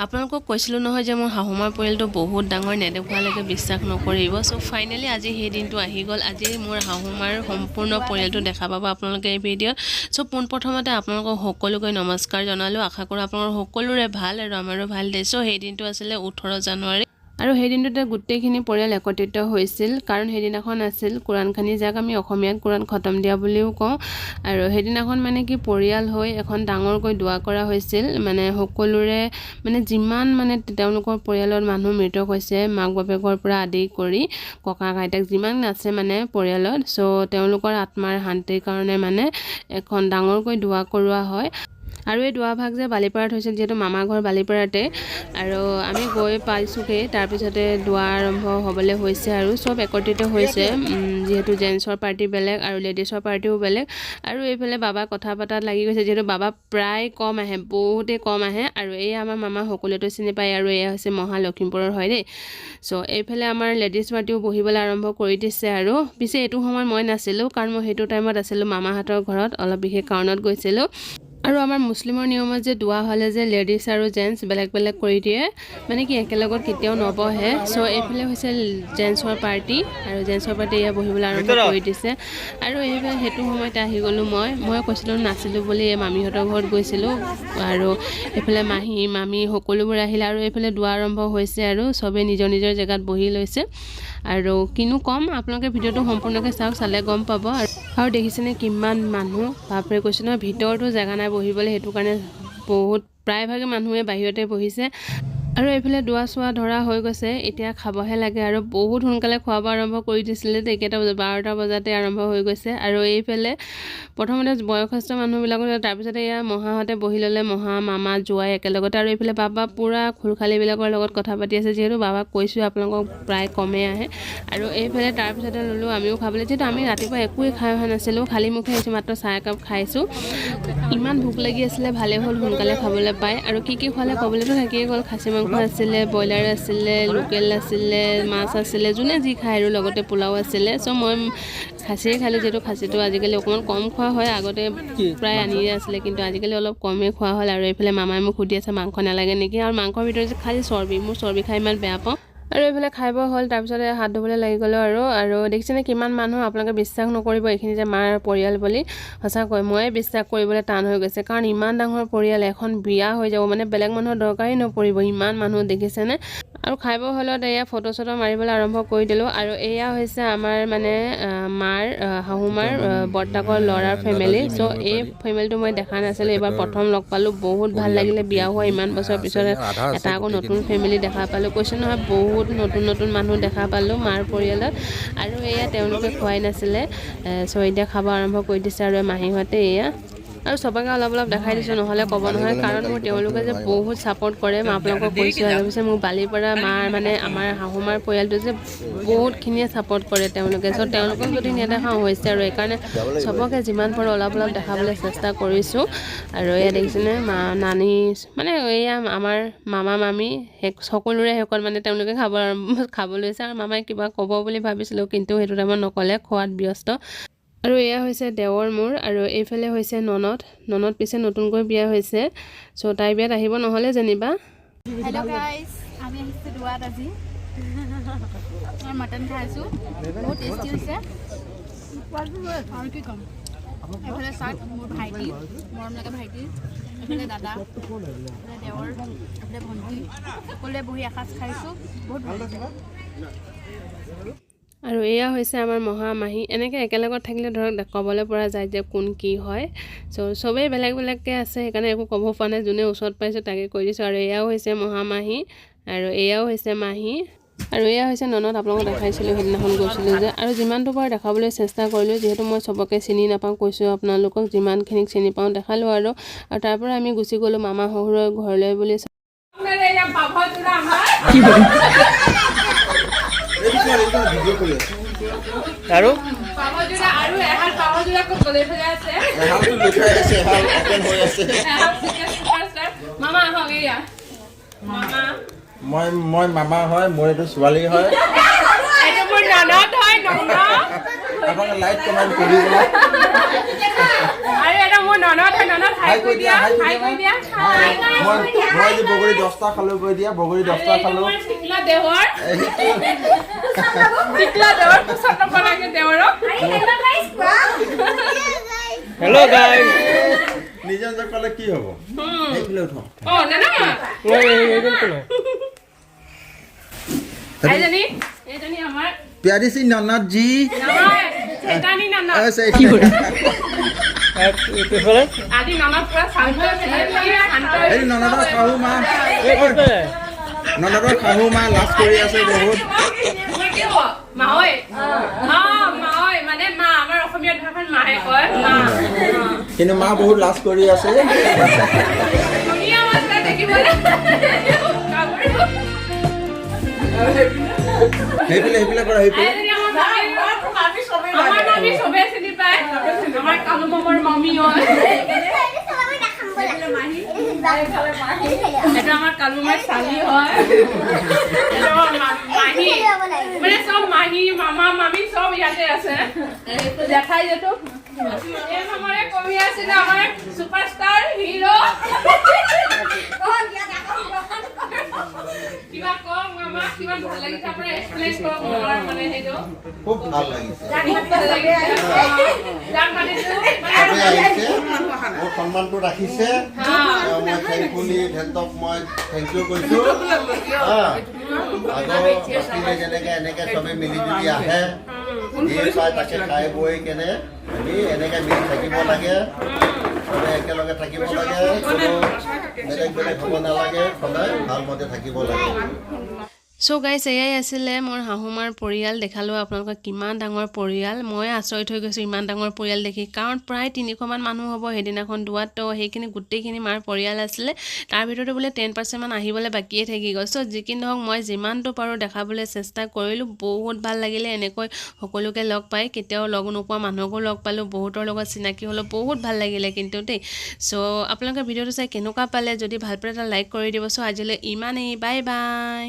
আপোনালোকক কৈছিলোঁ নহয় যে মোৰ শাহুমাৰ পৰিয়ালটো বহুত ডাঙৰ, নেদেখুৱালৈকে বিশ্বাস নকৰিব। চ' ফাইনেলি আজি সেই দিনটো আহি গ'ল। আজি মোৰ শাহুমাৰ সম্পূৰ্ণ পৰিয়ালটো দেখা পাব আপোনালোকে এই ভিডিঅ'ত। চ' পোনপ্ৰথমতে আপোনালোকক সকলোকে নমস্কাৰ জনালোঁ। আশা কৰোঁ আপোনালোকৰ সকলোৰে ভাল আৰু আমাৰো ভাল দেই। চ' সেই দিনটো আছিলে 18 জানুৱাৰী আৰু সেই দিনটোতে গোটেইখিনি পৰিয়াল একত্ৰিত হৈছিল, কাৰণ সেইদিনাখন আছিল কোৰাণখানি, যাক আমি অসমীয়াত কোৰাণ খতম দিয়া বুলিও কওঁ। আৰু সেইদিনাখন মানে কি, পৰিয়াল হৈ এখন ডাঙৰকৈ দোৱা কৰা হৈছিল। মানে সকলোৰে, মানে যিমান মানে তেওঁলোকৰ পৰিয়ালত মানুহ মৃতক হৈছে, মাক বাপেকৰ পৰা আদি কৰি ককাক আইতাক যিমান আছে মানে পৰিয়ালত, চ' তেওঁলোকৰ আত্মাৰ শান্তিৰ কাৰণে মানে এখন ডাঙৰকৈ দোৱা কৰোৱা হয়। আৰু এই দোৱা ভাগ যে বালিপাৰাত হৈছিল, যিহেতু মামা ঘৰ বালিপাৰাতে। আৰু আমি গৈ পাইছোঁগৈ, তাৰপিছতে দোৱা আৰম্ভ হ'বলৈ হৈছে আৰু চব একত্ৰিত হৈছে। যিহেতু জেণ্টছৰ পাৰ্টি বেলেগ আৰু লেডিছৰ পাৰ্টিও বেলেগ। আৰু এইফালে বাবা কথা পতাত লাগি গৈছে, যিহেতু বাবা প্ৰায় কম আহে, বহুতেই কম আহে। আৰু এয়া আমাৰ মামা, সকলোৱেতো চিনি পায়। আৰু এয়া হৈছে মহা, লখিমপুৰৰ হয় দেই। চ' এইফালে আমাৰ লেডিজ পাৰ্টিও বহিবলৈ আৰম্ভ কৰি দিছে। আৰু পিছে এইটো সময়ত মই নাছিলোঁ, কাৰণ মই সেইটো টাইমত আছিলোঁ মামাহঁতৰ ঘৰত, অলপ বিশেষ কাৰণত গৈছিলোঁ। আৰু আমাৰ মুছলিমৰ নিয়মত যে দোৱা হ'লে যে লেডিজ আৰু জেণ্টছ বেলেগ বেলেগ কৰি দিয়ে, মানে কি একেলগত কেতিয়াও নবহে। চ' এইফালে হৈছে জেণ্টছৰ পাৰ্টি আৰু জেণ্টছৰ পাৰ্টি এয়া বহিবলৈ আৰম্ভ কৰি দিছে। আৰু এইফালে সেইটো সময়তে আহি গ'লোঁ মই। মই কৈছিলোঁ নাছিলোঁ বুলি, এই মামীহঁতৰ ঘৰত গৈছিলোঁ। আৰু এইফালে মাহী, মামী সকলোবোৰ আহিলে আৰু এইফালে দোৱা আৰম্ভ হৈছে আৰু চবেই নিজৰ নিজৰ জেগাত বহি লৈছে। আৰু কিনো ক'ম, আপোনালোকে ভিডিঅ'টো সম্পূৰ্ণকৈ চাওক, চালে গম পাব। আৰু দেখিছেনে কিমান মানুহ, বাপৰে! কৈছোঁ নহয়, ভিতৰতো জেগা নাই বহিবলৈ। সেইটো কাৰণে বহুত প্ৰায়ভাগে মানুহে বাহিৰতে বহিছে। আৰু এইফালে দোৱা চোৱা ধৰা হৈ গৈছে, এতিয়া খাবহে লাগে। আৰু বহুত সোনকালে খোৱা বোৱা আৰম্ভ কৰি দিছিলে দেই। কেইটা বজাত? 12টা বজাতে আৰম্ভ হৈ গৈছে। আৰু এইফালে প্ৰথমতে বয়সস্থ মানুহবিলাকো, তাৰপিছতে এয়া মহাহঁতে বহি ল'লে, মহা, মামা, জোৱাই একেলগতে। আৰু এইফালে বাবা পূৰা খুলশালীবিলাকৰ লগত কথা পাতি আছে, যিহেতু বাবাক কৈছোঁ আপোনালোকক প্ৰায় কমেই আহে। আৰু এইফালে তাৰপিছতে ল'লোঁ আমিও খাবলৈ, যিহেতু আমি ৰাতিপুৱা একোৱেই খাই অহা নাছিলোঁ, খালী মুখে আহিছোঁ, মাত্ৰ চাহ একাপ খাইছোঁ। ইমান ভোক লাগি আছিলে, ভালেই হ'ল সোনকালে খাবলৈ পাই। আৰু কি কি খোৱালে ক'বলৈতো থাকিয়ে গ'ল। খাচী মাংস আছিলে, ব্ৰইলাৰ আছিলে, লোকেল আছিলে, মাছ আছিলে, যোনে যি খায়, আৰু লগতে পোলাও আছিলে। চ' মই খাচীয়ে খালোঁ, যিহেতু খাচীটো আজিকালি অকণমান কম খোৱা হয়। আগতে প্ৰায় আনিয়ে আছিলে, কিন্তু আজিকালি অলপ কমেই খোৱা হ'ল। আৰু এইফালে মামাই মোক সুধি আছে মাংস নালাগে নেকি। আৰু মাংসৰ ভিতৰত যে খালি চৰ্বি, মোৰ চৰ্বি খাই ইমান বেয়া পাওঁ। আৰু এইফালে খাই বৈ হ'ল, তাৰপিছতে হাত ধুবলৈ লাগি গ'লোঁ। আৰু দেখিছেনে কিমান মানুহ? আপোনালোকে বিশ্বাস নকৰিব এইখিনি যে মাৰ পৰিয়াল বুলি। সঁচাকৈ ময়ে বিশ্বাস কৰিবলৈ টান হৈ গৈছে, কাৰণ ইমান ডাঙৰ পৰিয়াল, এখন বিয়া হৈ যাব, মানে বেলেগ মানুহৰ দৰকাৰেই নপৰিব, ইমান মানুহ দেখিছেনে? আৰু খাই বৈ হ'লত এয়া ফটো চটো মাৰিবলৈ আৰম্ভ কৰি দিলোঁ। আৰু এয়া হৈছে আমাৰ মানে মাৰ শাহুমাৰ বৰ্তাকৰ ল'ৰাৰ ফেমিলি। চ' এই ফেমিলিটো মই দেখা নাছিলোঁ, এইবাৰ প্ৰথম লগ পালোঁ। বহুত ভাল লাগিলে। বিয়া হোৱা ইমান বছৰ পিছত এটা আকৌ নতুন ফেমিলি দেখা পালোঁ। কৈছোঁ নহয়, বহুত নতুন নতুন মানুহ দেখা পালোঁ মাৰ পৰিয়ালত। আৰু এয়া তেওঁলোকে খোৱাই নাছিলে, চ' এতিয়া খাব আৰম্ভ কৰি দিছে। আৰু মাহীহঁতে এয়া, আৰু চবকে অলপ অলপ দেখাই দিছোঁ, নহ'লে ক'ব নহয়, কাৰণ মোৰ তেওঁলোকে যে বহুত ছাপৰ্ট কৰে, মই আপোনালোকক কৈছোঁ। আৰু পিছে মোক বালিপাৰা মাৰ, মানে আমাৰ শাহুমাৰ পৰিয়ালটো যে বহুতখিনিয়ে ছাপৰ্ট কৰে তেওঁলোকে। চ' তেওঁলোকক যদি নেদেখাওঁ হৈছে আৰু, সেইকাৰণে চবকে যিমান পাৰোঁ অলপ অলপ দেখাবলৈ চেষ্টা কৰিছোঁ। আৰু এয়া দেখিছেনে, মা, নানী, মানে এয়া আমাৰ মামা, মামী সকলোৰে শেষত মানে তেওঁলোকে খাব লৈছে। আৰু মামাই কিবা ক'ব বুলি ভাবিছিলোঁ, কিন্তু সেইটো টাইমত নক'লে, খোৱাত ব্যস্ত। আৰু এয়া হৈছে দেৱৰ মোৰ আৰু এইফালে হৈছে ননদ। ননদ পিছে নতুনকৈ বিয়া হৈছে, চ' তাই বিয়াত আহিব নহ'লে যেনিবা। হেল্ল' গাইজ, আমি আহিছোঁ দোৱাত আজি। মই মটন খাই আছোঁ, বহুত টেষ্টি হৈছে। আৰু কি ক'ম? এইফালে চাওক, মোৰ ভাইটি, মৰম লগা ভাইটি, এইফালে দাদা, এইফালে দেৱৰ, এইফালে ভণ্টি, সকলোৱে বহি এসাঁজ খাইছোঁ। বহুত ভাল লাগিছে। আৰু এয়া হৈছে আমাৰ মহা, মাহী। এনেকৈ একেলগত থাকিলে ধৰক ক'বলৈ পৰা যায় যে কোন কি হয়। চ' চবেই বেলেগ বেলেগকৈ আছে, সেইকাৰণে একো ক'ব পৰা নাই। যোনে ওচৰত পাইছোঁ তাকে কৈ দিছোঁ। আৰু এয়াও হৈছে মহা মাহী আৰু এয়াও হৈছে মাহী আৰু এয়া হৈছে ননদ। আপোনালোকক দেখাইছিলোঁ সেইদিনাখন গৈছিলোঁ যে। আৰু যিমানটো পাৰোঁ দেখাবলৈ চেষ্টা কৰিলোঁ, যিহেতু মই চবকে চিনি নাপাওঁ, কৈছোঁ আপোনালোকক, যিমানখিনিক চিনি পাওঁ দেখালোঁ। আৰু আৰু তাৰ পৰা আমি গুচি গ'লোঁ মামা শহুৰৰ ঘৰলৈ বুলি। আৰু আৰু এহাল পাভযোৰা ক'ত গ'লে? এইফালে আছে। এহালটো লুকাই আছে, এহাল অপেন হৈ আছে। এহাল ছুপাৰষ্টাৰ মামা। আহক, এয়া মামা। মই মামা হয়, মোৰ এইটো ছোৱালী হয়। এইটো মোৰ ননদ হয়, ননদ। আপোনালোকে লাইক, কমেণ্ট কৰিব। আৰু এটা মোৰ ননদ হয়, ননদ হাই কৈ দিয়া, হাই কৈ দিয়া, হাই। মই মই আজি বগৰী 10টা খালো কৈ দিয়া, বগৰী 10টা খালো। টিকলা দেৱৰ, টিকলা দেৱৰ কোচত ল'ব লাগে দেৱৰক। Hello' guys. নিজে নিজে ক'লে কি হ'ব? সেইফালে উঠো। অ নানা। এইজন কোন হয়? এইজনী, এইজনী আমাৰ प्यारी सी ननद जी। নহয়, চেতানী ননদ। পিছফালে। আজি ননদ পুৰা শান্ত আছে, শান্ত। এই ননদৰ শাহু মা। এই পিছফালে। ননদৰ শাহু মা লাজ কৰি আছে বহুত। মোৰ কি হ'ব? মাহৈ। অ মাহৈ মানে মা, আমাৰ অসমীয়া ভাষাত মাহে কয় মা। কিন্তু মা বহুত লাজ কৰি আছে। ধুনীয়া মাছ দেখিবলৈ। সেইফালে, সেইফালে কৰা, সেইফালে। এইজনী আমাৰ মামী, আমাৰ মামী চবে চিনি পায়। আমাৰ কালু মামাৰ মামী হয়। এইটো আমাৰ কালু মামাৰ ছোৱালী হয়। এইটো আমাৰ মাহী। মানে চব মাহী, মামা, মামী চব ইয়াতে আছে। দেখাই যিহেতু এই মামাৰে কমি আছিলে আমাৰ ছুপাৰষ্টাৰ হিৰো। কিবা কওক মামা, কিমান ভাল লাগিছে আপোনাৰ, এক্সপ্লেইন কৰক মামাৰ মানে সেইটো। খুব ভাল লাগিছে। খুব ভাল লাগিছে। যাক মাতিছো। চবেই আহিছে, মোৰ সন্মানটো ৰাখিছে। মই থেংকফুলি সিহঁতক মই thank U কৈছোঁ। হা, আগৰ মাতিলে যেনেকে এনেকে চবে মিলি জুলি আহে, যি পায় তাকে খাই বৈ কেনে আমি এনেকে মিলি থাকিব লাগে, চবে একেলগে থাকিব লাগে, কোনো বেলেগ বেলেগ হ'ব নালাগে, সদায় ভাল মতে থাকিব লাগে। চ' গাইজ, এয়াই আছিলে মোৰ শাহুমাৰ পৰিয়াল। দেখালোঁ আপোনালোকক কিমান ডাঙৰ পৰিয়াল। মই আচৰিত হৈ গৈছোঁ ইমান ডাঙৰ পৰিয়াল দেখি, কাৰণ প্ৰায় 300মান মানুহ হ'ব সেইদিনাখন দোৱাত। তো সেইখিনি গোটেইখিনি মাৰ পৰিয়াল আছিলে, তাৰ ভিতৰতো বোলে 10%মান আহিবলৈ বাকীয়ে থাকি গ'ল। চ' যি কি নহওক, মই যিমানটো পাৰোঁ দেখাবলৈ চেষ্টা কৰিলোঁ। বহুত ভাল লাগিলে এনেকৈ সকলোকে লগ পাই। কেতিয়াও লগ নোপোৱা মানুহকো লগ পালোঁ, বহুতৰ লগত চিনাকি হ'লোঁ, বহুত ভাল লাগিলে কিন্তু দেই। চ' আপোনালোকে ভিডিঅ'টো চাই কেনেকুৱা পালে? যদি ভাল পালে এটা লাইক কৰি দিব। চ' আজিলৈ ইমানেই, বাই বাই।